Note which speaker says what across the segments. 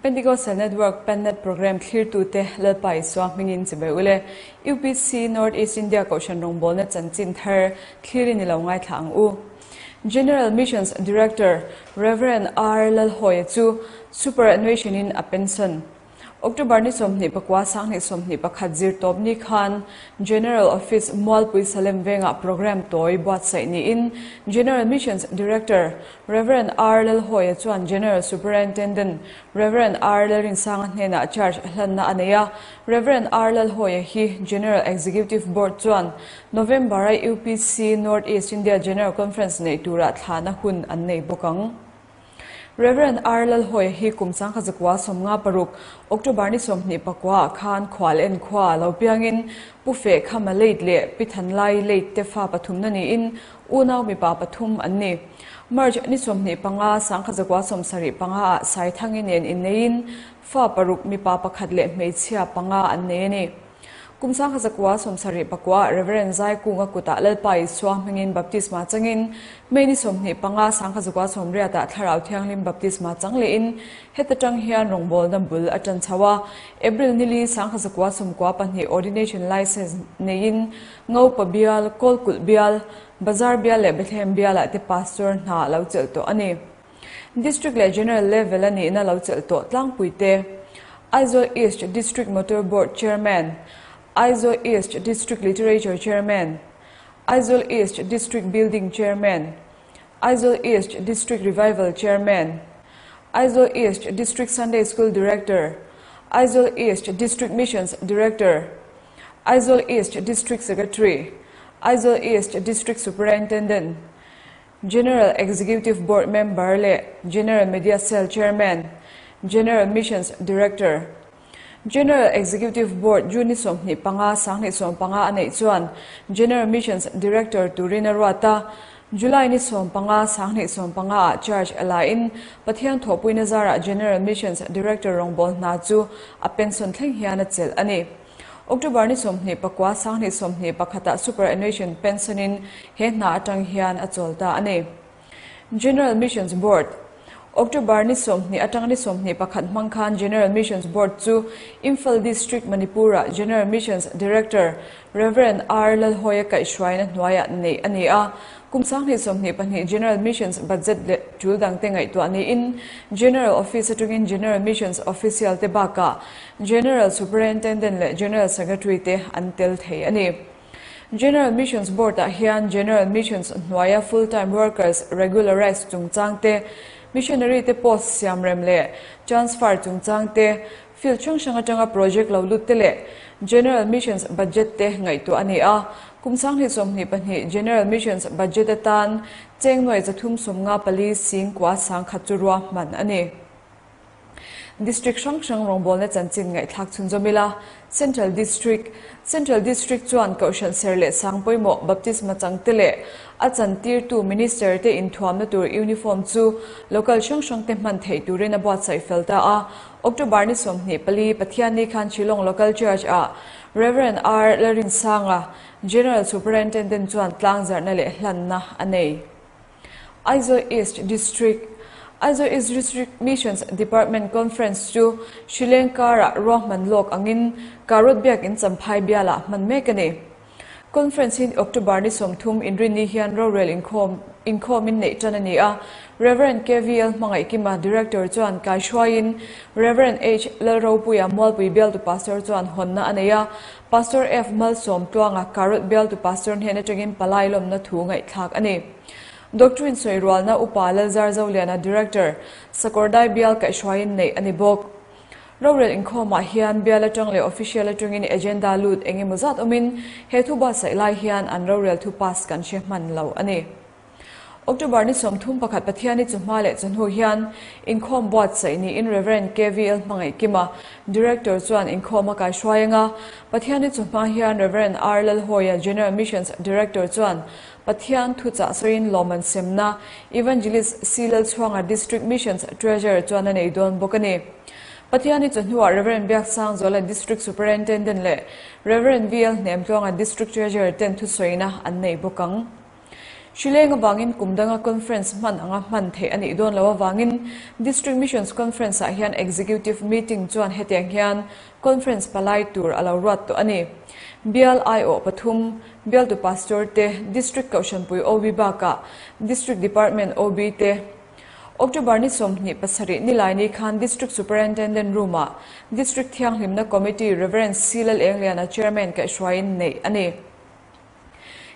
Speaker 1: Pentecostal Network Pennet Programme thlirtute Lalpa Isua hmingin chibai ule. UPC North East India Kohhran rawngbawlna chanchin thar thlir in i lo ngaithla ang u. General Missions Director Rev. R. Lalhawia chu Superannuation in a pension. October ni 29 2021 zirtawp ni khan General Office Mualpui Salem vengah programme tawi buatsaih niin General Missions Director Rev. R. Lalhawia chuan General Superintendent Rev. R. Lalrinsanga hnenah charge hlanna a nei a. Rev. R. Lalhawia hi General Executive Board chuan November-a UPC North East India General Conference neih turah thlahna hun an nei bawk ang. Rev. R. Lalhawia hi kum 1956, October ni 29 ah khan khual en khua a lo piangin Pu Feh Khama Late leh Pi Thanlai Late te fa pathumna niin unau mipa pathum an ni. March ni 25, 1975 ah Saithangi nen inneiin fa paruk mipa pakhat leh hmeichhia panga an nei a ni. Kum 1979 Rev. Zaikunga kutah Lalpa Isua hmingin baptisma changin May ni 25, 1980 ah Thlarau Thianghlim baptisma chang lehin heta tang hian rawngbawlna bul a tan chho a. April ni li 1994 Ordination License neiin Ngopa bial, Kawlkulh bial, Bazar bial leh Bethlehem bialah te Pastor hna a lo chelh tawh a ni. District leh General level a nihna lo chelh tawh tlangpui te, Aizawl East District Motor Board Chairman, Aizawl East District Literature Chairman, Aizawl East District Building Chairman, Aizawl East District Revival Chairman, Aizawl East District Sunday School Director, Aizawl East District Missions Director, Aizawl East District Secretary, Aizawl East District Superintendent, General Executive Board Member leh General Media Cell Chairman, General Missions Director, General Executive Board June ni 25, 2015 a neih chuan General Missions Director turin a ruat a, July ni 15, 2015 ah charge a la in Pathian thawhpuina zarah General Missions Director rawngbâwl hna chu a pension thleng hian a chelh a ni. October ni 29, 2021 ah superannuation pension in he hna atang hian a chawl ta a ni. General Missions Board, October ni 20 atang ni 21 hmang khan General Missions Board chu Imphal District Manipur ah General Missions Director Rev. R. Lalhawia kaihhruaina hnuaiah neih a ni a. Kum 2022 General Missions Budget leh tul dangte ngaihtuah niin General Office atangin General Missions Official te bakah General Superintendent leh General Secretary te an tel thei a ni. General Missions Board ah hian General Missions hnuaia full time workers regularise chungchang te, missionary te post siamrem leh transfer chungchang te, field hrang hrang atanga project lo lut te leh General Missions Budget te ngaihtuah a ni a. Kum 2022 General Missions Budget atan cheng nuai 354 sing kua 10,000 chu ruahman a ni. District hrang hrang rawngbawlna chanchin ngaihthlak chhunzawm ila, Central District, Central District chuan Kohhran ser leh sang pawimawh baptisma changte leh a chantirtu Minister te inthuamna tur uniform chu local hrang hrang te hman theih turin a buatsaih fel ta a. October ni 24, Pathianni khan Shillong Local Church ah Rev. R. Lalrinsanga, General Superintendent chuan tlangzarhna leh hlanna a nei. Aizawl East District, Aizawl East District Missions Department Conference chu Shilleng karah ruahman lawk angin Karot Biakin Champhai bialah hman mek a ni. Conference hi October ni 30 inrinni hian rorel inkhawm inkhawmin neih tan a ni a. Rev. KVL Hmangaihkima, Director chuan kaihruaiin Rev. H. Lalropuia Mualpui bialtu Pastor chuan hawnna a nei a. Pastor F. Malsawm Tluanga Karot bialtu Pastor hnen atangin palai lawmna thu ngaihthlak a ni. Doctrine sawirualna Upa Lalzar Zoliana Director, Sakawrdai bial kaihhruaiin neih a ni bawk. Rorel inkhawmah hian bial atang leh official atangin agenda lut eng emaw zat awmin he thu buatsaih lai hian an rorel thu pass kan hre hman lo a ni. October ni 31 Pathianni chu hma leh chawhnu hian inkhawm buatsaih niin Rev. KVL Hmangaihkima, Director chuan inkhawm a kaihruai anga Pathianni chu hma hian Rev. R Lalhawia, General Missions Director chuan Pathian thuchah sawiin lawmman semna Evangelist C Lalchhuanga, District Missions Treasurer chuan a nei dawn bawk a ni. Pathianni chu hnuah Rev. Biaksangzuala, District Superintendent leh Rev. VL Hnemtluanga, District Treasurer ten thusawina an nei bawk ang. Hrileng avangin kum danga conference hman anga hman theih a nih dawn loh avangin District Missions Conference ah hian Executive Meeting chuan hetiang hian Conference palai tur a lo ruat tawh a ni. Bial aiawh pathum, Bialtu Pastor te, District Kohhranpui OB bakah District Department OB te, October ni 27 nilaini khan District Superintendent Room-ah District Thianghlimna Committee Rev. C. Lalengliana Chairman kaihhruaiin neih a ni.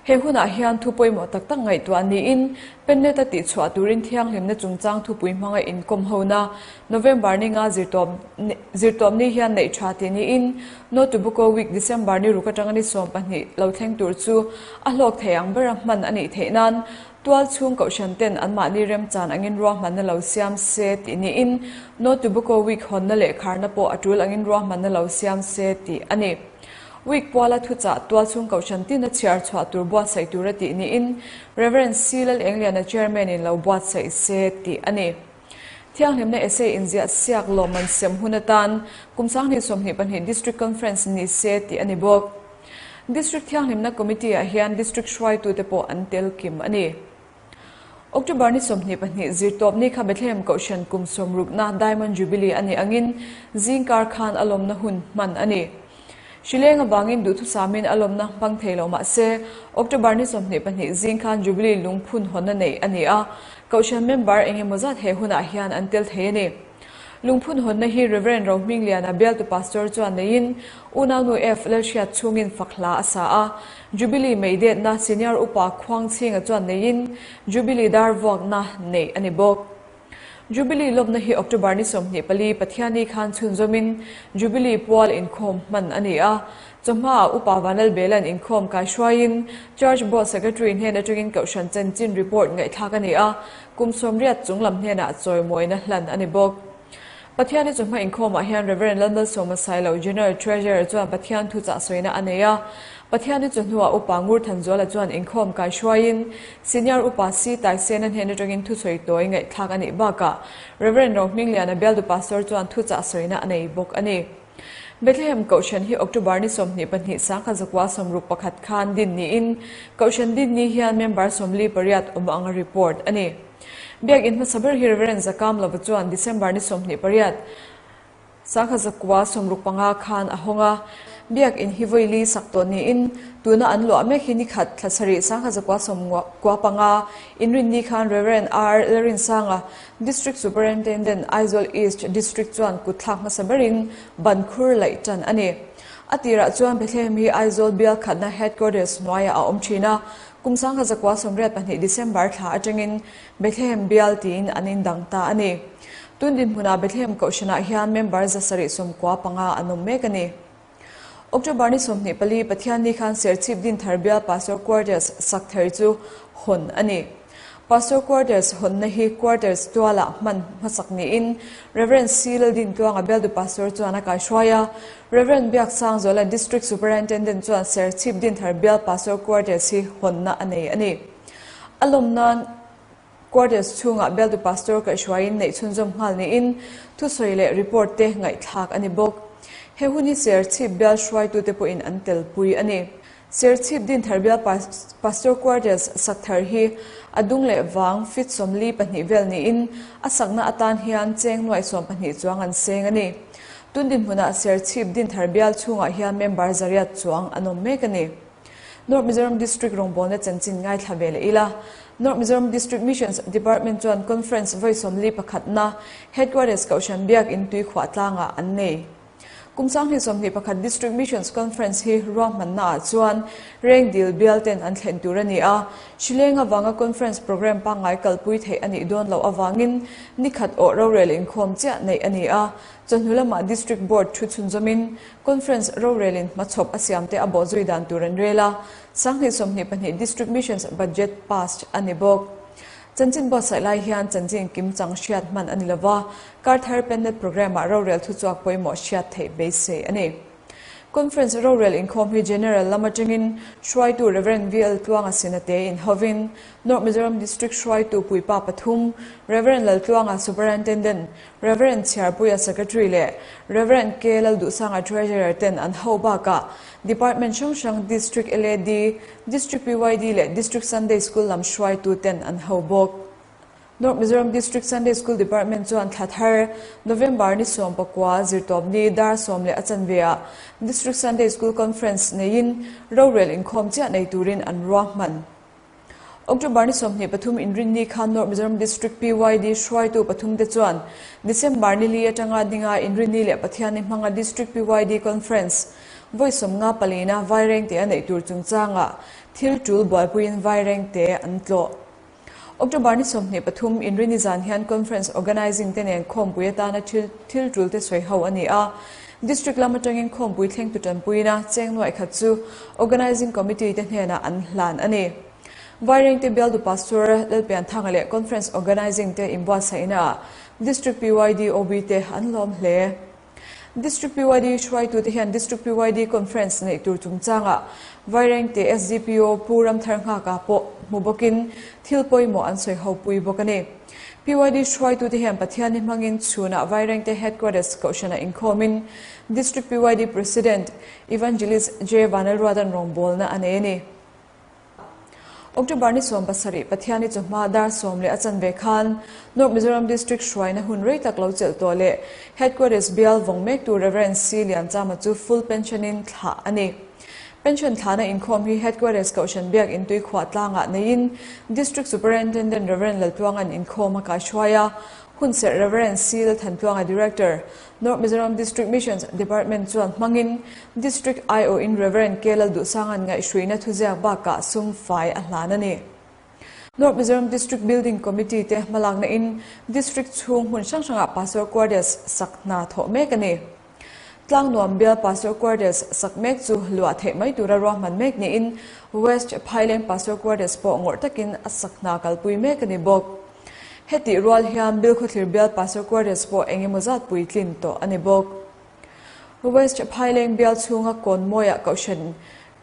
Speaker 1: He hunah hian thu pawimawh tak tak ngaihtuah niin Pennet-a tihchhuah turin thianghlimna chungchang thupui hmanga inkawm hona November ni nga zirtawp ni hian neih tha tih niin No Tobacco Week December ni ruk atanga ni 12 lo thleng tur chu a hlawk thei ang bera hman a nih theih nan Tual chhung kohhran ten anmahni remchan angin ruahmanna lo siam se tih niin No Tobacco Week hawnna leh kharna pawh a tul angin ruahmanna lo siam se tih a ni. Week puala thuchah tual chhung kohhran tina chhiar chhuah tur buatsaih tura tih niin Rev. C. Lalengliana Chairman in lo buatsaih se tih a ni. Thianghlimna essay inziah siak lawmman sem hun atan kum 2022 District Conference ni se tih a ni bawk. District Thianghlimna Committee ah hian District hruaitute pawh an tel kim a ni. October ni 22 zirtawp ni kha Bethlehem Kohhran kum sawmrukna Diamond Jubilee a nih angin zingkar khan a lawmna hun hman a ni. Hrileng avangin duhthusamin a lawmna hmang thei lo mah se, October ni 22 zing khan Jubilee lungphun hawnna neih a ni a, Kohhran member eng emaw zat he hunah hian an tel thei a ni. Lungphun hawnna hi Rev. Rohmingliana bialtu Pastor chuan neiin Unaunu F. Lalhriat chhungin fak hla a sa a, Jubilee meidetna Senior Upa Khuangchhinga chuan neiin Jubilee dar vuakna neih a ni bawk. Jubilee lawmna hi October ni 24 Pathianni khan chhunzawmin Jubilee pual inkhawm hman a ni a. Chawhmaah Upa Vanlalbela'n inkhawm kaihruaiin Church Board Secretary hnen atangin Kohhran chanchin report ngaihthlak a ni a, kum 80 chunglam hnenah chawimawina hlan a ni bawk. Pathianni chawhma inkhawmah hian Rev. Lalmalsawma Sailo, General Treasurer chuan Pathian thuchah sawina a nei a. Pathianni chawhnuah Upa Ngurthanzuala chuan inkhawm kaihruaiin Senior Upa C. Taisena hnen atangin thusawi tawi ngaihthlak a nih bakah Rev. Rohmingliana Bialdu Pastor chuan thuchah sawina a nei bawk a ni. Bethlehem Kohhran hi October ni 22 1961 khan din niin Kohhran din ni hian member 48 awm anga report a ni. Biakinn hmasa ber hi Rev. Zakam Lova chuan December ni 28, 1965 khan a hawng a. Biakinn hi vawi li sak tawh niin tuna an luah mek hi ni khat thla sarih 1995 inrinni khan Rev. R. Lalrinsanga, District Superintendent, Aizawl East District chuan kut thlak hmasa berin ban khur laih tan a ni. A tirah chuan Bethlehem hi Aizawl bial khatna Headquarters hnuaiah a awm thin a, kum 1982 December thla atangin Bethlehem bial tiin an indang ta a ni. Tun dinhmunah Bethlehem Kohhranah hian member 795 an awm mek a ni. October ni 24 Pathianni khan Serchhip Dinthar bial Pastor Quarters sak thar chu hawn a ni. Pastor Quarters hawnna hi Quarters tualah hman hmasak niin Rev. C. Laldintluanga bialtu Pastor chuan a kaihruai a. Rev. Biaksangzuala District Superintendent chuan Serchhip Dinthar bial Pastor Quarters hi hawnna a nei a ni. A lawm nan Quarters chhungah bialtu Pastor kaihhruaiin neih chhunzawm nghal niin thusawi leh report te ngaihthlak a ni bawk. He hun hi Serchhip bial hruaitute pawhin an telpui a ni. Serchhip Dinthar bial Pastor Quarters sak thar hi a dung leh vang feet 42 vel niin a sakna atan hian cheng nuaih 12 chuang an seng a ni. Tun dinhmunah Serchhip Dinthar bial chhungah hian member 800 chuang an awm mek a ni. North Mizoram District rawngbawlna chanchin ngaithla ve leh ila. North Mizoram District Missions Department chuan Conference vawi 41na Headquarters Kohhran Biak In Tuikhuah tlangah an nei. Kum 2021 District Missions Conference hi ruahmannaah chuan Rengdil bial ten an thlen tur a ni a, Hrileng avanga Conference programme pangngai kalpui theih a nih dawn loh avangin ni khat awh rorel inkhawm chiah neih a ni a, chawhnu lamah District Board thu chhunzawmin Conference rorelin hmachhawp a siamte a bawhzui dan tur an rel a, 2022 District Missions Budget passed a ni bawk. Chanchin buatsaih lai hian chanchin kimchang hriat hman a ni lova, kar thar Pennet programme-ah rorel thuchhuak pawimawh hriat theih beisei a ni. Conference rorel inkhawm hi General lam atangin hruaitu Rev. VL Tluanga Sinate in hovin North Mizoram District hruaitu puipa pathum Rev. Laltluanga Superintendent, Rev. Chhiarpuia Secretary leh Rev. K Lalduhsanga Treasurer ten an ho bakah Department hrang hrang District LAD, District PYD leh District Sunday School lam hruaitu ten an ho bawk. North Mizoram District Sunday School Department chuan thla thar, November ni 19 zirtawpni dar sawm leh a chanve ah District Sunday School Conference neiin rorel inkhawm chiah nei turin an ruahman. October ni 23 inrinni khan North Mizoram District PYD hruaitu pathum te chuan December ni li atanga dinga inrinni leh Pathianni hmanga District PYD Conference vawi sawmnga palina Vairengte a neih tur chungchangah thil tul buaipuiin Vairengte an tlawh. October ni 23 inrini zan hian Conference Organising te nen khawmpui atana thil thil tul te sawi ho a ni a. District lam atangin khawmpui thlengtu tanpuina cheng nuaih khat chu Organising Committee te hnenah an hlan a ni. Vairengte Bialdu Pastor Lalpianthanga leh Conference Organising te inbuatsaihnaah District PYD OB te an lawm hle. District PYD hruaitute hian District PYD Conference neih tur chungchangah Vairengte SDPO Pu Ramthar Nghaka pawh hmu bawkin thil pawimawh an sawi ho pui bawk a ni. PYD hruaitute hian Pathianni hmangin chhunah Vairengte Headquarters Kohhranah inkhawmin District PYD President Evangelist J Vanlalruatan rawngbawlna a nei a ni. October ni 17 Pathianni chawhma dar sawm leh a chanve khan North Mizoram District hruaina hun rei tak lo chelh tawh leh Headquarters bial vawng mektu Rev. C Lianchama chu full pension in thlah a ni. Pension thlahna inkhawm hi Headquarters Kohhran Biak Intui khuah tlangah neiin District Superintendent Rev. Laltluanga'n inkhawm a kaihruai a, hunserh Rev. C Lalthantluanga Director, North Mizoram District Missions Department chuan hmangin District aiawhin Rev. K Lalduhsanga'n ngaihhruihna thuziak bakah sum fai a hlan a ni. North Mizoram District Building Committee te hmalakna in District chhung hmun hrang hrangah Pastor Quarters sak hna thawh mek a ni. Tlangnuam bial Pastor Quarters sak mek chu luah theih mai tura ruahman mek niin West Phaileng Pastor Quarters pawh ngawrh takin a sak hna kalpui mek a ni bawk. Hetih rual hian Bilkhawthlir bial Pastor Quarters pawh eng emaw zat puitlin tawh a ni bawk. West Phaileng bial chhunga Kawnmawiah Kohhran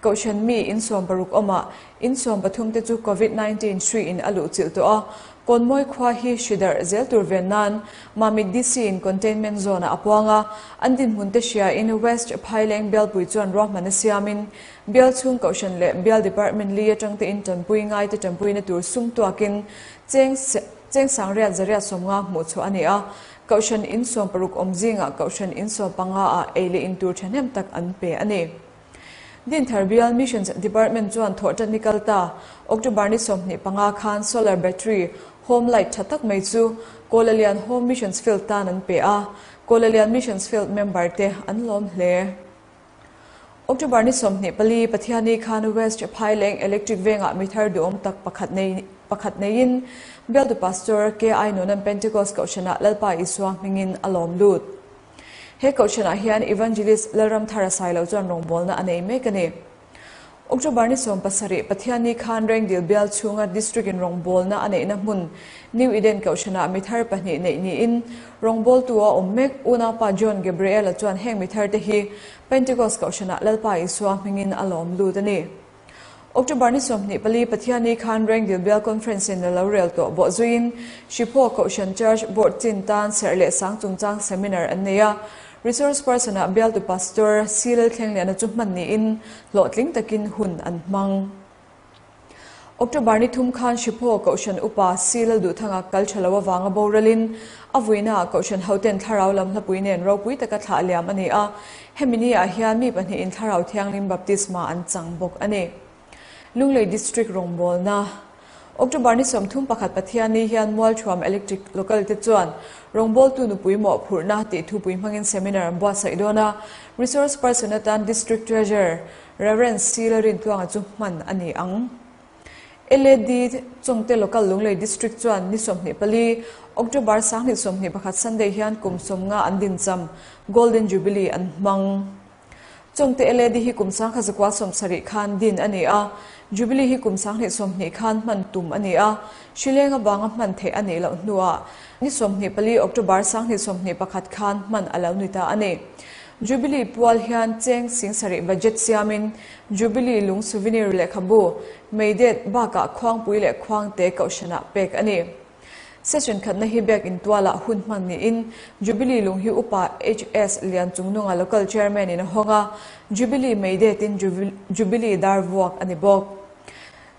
Speaker 1: Kohhran mi in 60 awmah in 13 te chu Covid 19 hri in a luh chilh tawh a. Kawnmawi khua hi hri darh zel tur ven nan Mamit DC in Containment Zone ah a puang a. An dinhmun te hria in West Phaileng bialpui chuan ruahman a siamin bial chhung Kohhran leh bial Department li atang te in tanpui ngai te tanpuina tur sum tuakin Cheng cheng sangriat zariat sawmnga hmuh chhuah a ni a, Kohhran in 60 awm zingah Kohhran in 15 ah ei leh in tur thahnem tak an pe a ni. Dinthar Bial Missions Department chuan thawhṭan ni kal ta, October ni 25 khan Solar Battery Home Light tha tak mai chu Kawlalian Home Missions Field tan an pe a, Kawlalian Missions Field member te an lawm hle. October ni 24 Pathianni khan West Phaileng Electric Vengah mi thar duhawm tak pakhat nei pakhat neiin Bialtu Pastor KI Nunan Pentecost Kohhranah Lalpa Isua hmingin a lawm lut. He Kohhranah hian Evangelist Lalramthara Sailo chuan rawngbawlna a nei mek a ni. October ni 17 Pathianni khan Rengdil bial chhunga District in rawngbawlna a neihna hmun New Eden Kohhranah mi thar pahnih neih niin rawngbawltu a awm mek unaupa John Gabriel-a chuan heng mi thar te hi Pentecost Kohhranah Lalpa Isua hmingin a lawm lut a ni. October ni 24 Pathianni khan Rengdil bial Conference in a lo rel tawh bawh zuiin Hriphaw Kohhran Church Board chin tan serh leh sang chungchang seminar an nei a. Resource person-ah bialtu Pastor C Lalthlengliana chu hman niin hlawhtling takin hun an hmang. October ni thum khan Hriphaw Kohhran upa C Lalduhthanga kal tha lo avanga boralin a vuinaah Kohhran hoten thlarau lam hlapui nen ropui taka thlah liam a ni a, hemi ni-ah hian mi pahnihin Thlarau Thianghlim Baptisma an chang bawk a ni. Lunglei District rawngbawlna October ni 31 Pathianni hian Mualthuam Electric Local te chuan rawngbawltu nupui mawhphurhna tih thupui hmangin seminar an buatsaih dawn a, Resource Person atan District Treasurer Rev. C Lalrintluanga chu hman a ni ang. LAD Chawngte Local Lunglei District chuan ni 24 October 2021 Sunday hian kum 50 an dincham Golden Jubilee an hmang. Chawngte LAD hi kum 1970 khan din a ni a, Jubilee hi kum 2020 khan hman tum a ni a, hrileng avanga hman theih a nih loh hnuah ni 24 October 2021 khan hman a lo ni ta a ni. Jubilee pual hian cheng 7000 budget siamin Jubilee lung souvenir lehkhabu, meidet bakah khuangpui leh khuangte kohhranah pek a ni. Session khatna hi biak intualah hun hman niin Jubilee lung hi Upa HS Lianchungnunga Local Chairman in a hawng a, Jubilee meidetin Jubilee dar vuak a ni bawk.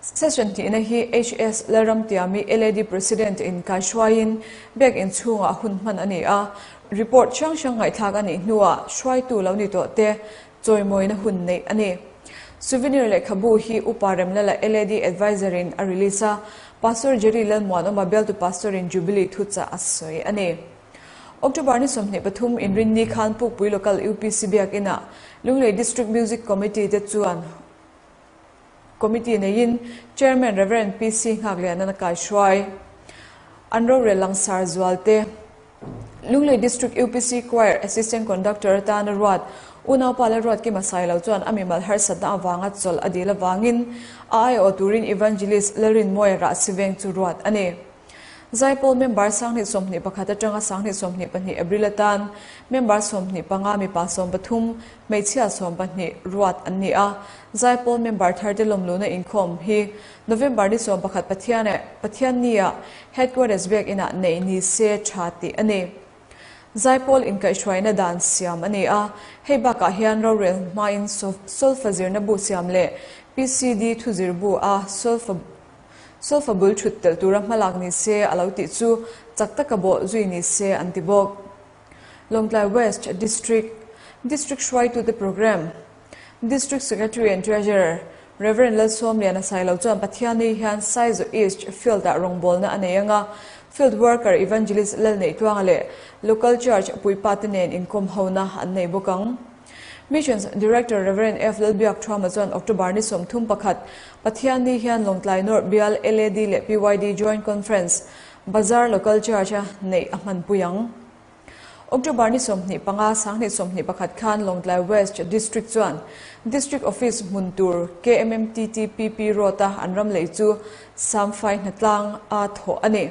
Speaker 1: Session hnihna hi HS Lalramtiami LAD President in kaihruaiin biak inchhungah hun hman a ni a, report hrang hrang ngaihthlak a nih hnuah hruaitu lo ni tawh te chawimawina hun neih a ni. Souvenir lehkhabu hi Upa Remlala LAD Adviser in a release a, Pastor Jerry Lalmuanawma bialtu Pastor in Jubilee thuchah a sawi a ni. October ni 23 inrinni khan Pukpui Local UPC Biakinah Lunglei District Music Committee te chuan Committee neiin Chairman Rev. PC Nghaklianan a kaihruai. An rorel langsar zual te. Lunglei District UPC Choir Assistant Conductor atana ruat Unaupa Lalruatkima Sailo chuan a mimal harsatna avanga chawlh a dil avangin a aiawh turin Evangelist Lalrinmawia Rahsiveng chu ruat a ni. Zaipawl member 2021 atanga 2022 April atan member 25 mipa 13, hmeichhia 12 ruat an ni a. Zaipawl member tharte lawmluhna inkhawm hi November ni 11 Pathian Pathiannia Headquarters biak inah neih ni se tha tih a ni. Zaipawl inkaihhruaina dan siam a ni a, hei bakah hian rorel hmain solfa zirna bu siam leh PCD thuzir bu a solfa solfa bul thut telh tura hmalak ni se a lo tih chu chak taka bawh zui ni se an ti bawk. Lawngtlai West District District hruaitute Programme District Secretary and Treasurer Rev. Lalsawmliana Sailo chuan Pathianni hian Saizaw East Field-ah rawngbawlna a nei ang a, Field Worker Evangelist Lalneihtluanga leh Local Church puipate nen inkawm hona an nei bawk ang. Missions Director Rev. F. Lalbiakthuama chuan October ni 31, Pathianni hian Lawngtlai North Bial LAD leh PYD Joint Conference, Bazar Local Church-a neih a hmanpui ang. October ni 25, 2021 khan Lawngtlai West District chuan District Office hmun tur KMMTTPP Road-a an ram lei chu Samfai hnatlang a thawh a ni.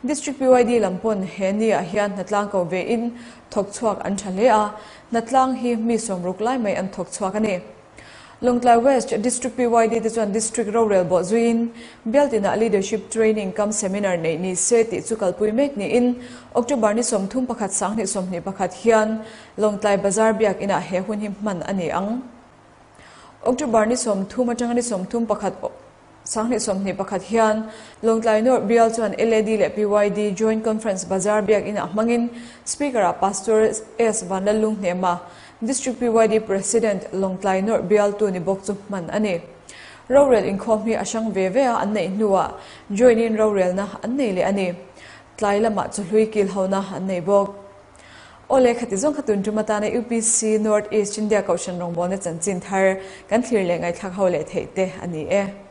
Speaker 1: District PYD lam pawn he ni ah hian hnatlang ko ve in thawk chhuak an tha hle a, hnatlang hi mi 60 lai mai an thawk chhuak a ni. Lawngtlai West District PYD te chuan District rorel bawh zuiin Bialtinah Leadership Training cum Seminar neih ni se tih chu kalpui mek niin October ni 31 2021 hian Lawngtlai Bazar biak inah he hun hi hman a ni ang. October ni 30 atanga ni 31 2021 hian Lawngtlai North Bial chuan LAD leh PYD Joint Conference Bazar biak inah hmangin Speaker-ah Pastor S. Vanlallunghnema, District PYD President, Lawngtlai North Bialtu ni bawk chu hman a ni. Rorel inkhawm hi a hrang ve ve a an neih hnuah join-in rorelna an nei leh a ni. Tlai lamah chawhlui kilhona an nei bawk. Awle khati zawng kha tun tum atana UPC North East India Kohhran rawngbawlna chanchin thar kan thlir leh ngaihthlak ho leh theih te a ni e.